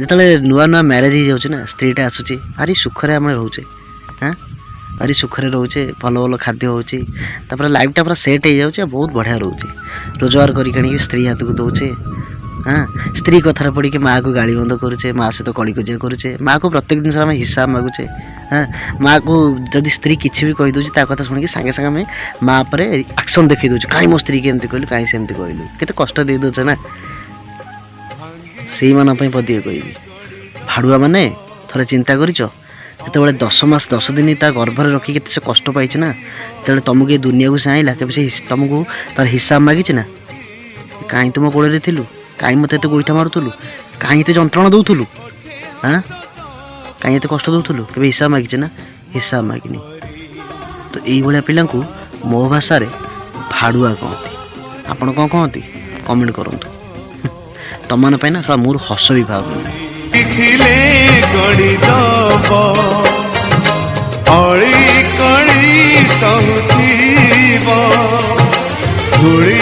ଯେତେବେଳେ ନୂଆ ନୂଆ ମ୍ୟାରେଜ୍ ହେଇଯାଉଛି ନା, ସ୍ତ୍ରୀଟା ଆସୁଛି, ଭାରି ସୁଖରେ ଆମେ ରହୁଛେ। ହାଁ, ଭାରି ସୁଖରେ ରହୁଛେ, ଭଲ ଭଲ ଖାଦ୍ୟ ହେଉଛି, ତାପରେ ଲାଇଫ୍ଟା ପୁରା ସେଟ୍ ହେଇଯାଉଛି ଆଉ ବହୁତ ବଢ଼ିଆ ରହୁଛି। ରୋଜଗାର କରିକି ଆଣିକି ସ୍ତ୍ରୀ ହାତକୁ ଦେଉଛେ। ହଁ, ସ୍ତ୍ରୀ କଥାରେ ପଡ଼ିକି ମାଆକୁ ଗାଳି ବନ୍ଦ କରୁଛେ, ମା ସହିତ କଳିକଜିଆ କରୁଛେ, ମାଆକୁ ପ୍ରତ୍ୟେକ ଜିନିଷ ଆମେ ହିସାବ ମାଗୁଛେ। ହଁ, ମାଆକୁ ଯଦି ସ୍ତ୍ରୀ କିଛି ବି କହିଦେଉଛି, ତା କଥା ଶୁଣିକି ସାଙ୍ଗେ ସାଙ୍ଗେ ଆମେ ମା ଉପରେ ଆକ୍ସନ୍ ଦେଖେଇ ଦେଉଛୁ। କାହିଁ ମୋ ସ୍ତ୍ରୀକି ଏମିତି କହିଲୁ, କାହିଁ ସେମିତି କହିଲୁ, କେତେ କଷ୍ଟ ଦେଇ ଦେଉଛେ ନା। ସେଇମାନଙ୍କ ପାଇଁ ପଦିଏ କହିବି, ଭାଡ଼ୁଆ ମାନେ ଥରେ ଚିନ୍ତା କରିଛ, ଯେତେବେଳେ 10 ମାସ 10 ଦିନ ତା ଗର୍ଭରେ ରଖିକି କେତେ ସେ କଷ୍ଟ ପାଇଛି ନା, ଯେତେବେଳେ ତମକୁ ଏ ଦୁନିଆକୁ ସେ ଆଣିଲା, କେବେ ସେ ତମକୁ ତାର ହିସାବ ମାଗିଛି ନା? କାହିଁ ତୁମ କୋଳରେ ଥିଲୁ, କାହିଁ ମୋତେ ଏତେ ଗୋଇଠା ମାରୁଥିଲୁ, କାହିଁ ଏତେ ଯନ୍ତ୍ରଣା ଦେଉଥିଲୁ, ହାଁ, କାହିଁ ଏତେ କଷ୍ଟ ଦେଉଥିଲୁ, କେବେ ହିସାବ ମାଗିଛି ନା? ହିସାବ ମାଗିନି। ତ ଏଇଭଳିଆ ପିଲାଙ୍କୁ ମୋ ଭାଷାରେ ଭାଡ଼ୁଆ କହନ୍ତି। ଆପଣ କ'ଣ କହନ୍ତି, କମେଣ୍ଟ କରନ୍ତୁ। ତମମାନଙ୍କ ପାଇଁ ନା ଶଳା ମୋର ହସ ବି ବାହାରୁନି। ଥିଲେ ଗଡ଼ିଦବ, ଅଳି କଳି ସହୁଥିବ ଧୂଳି।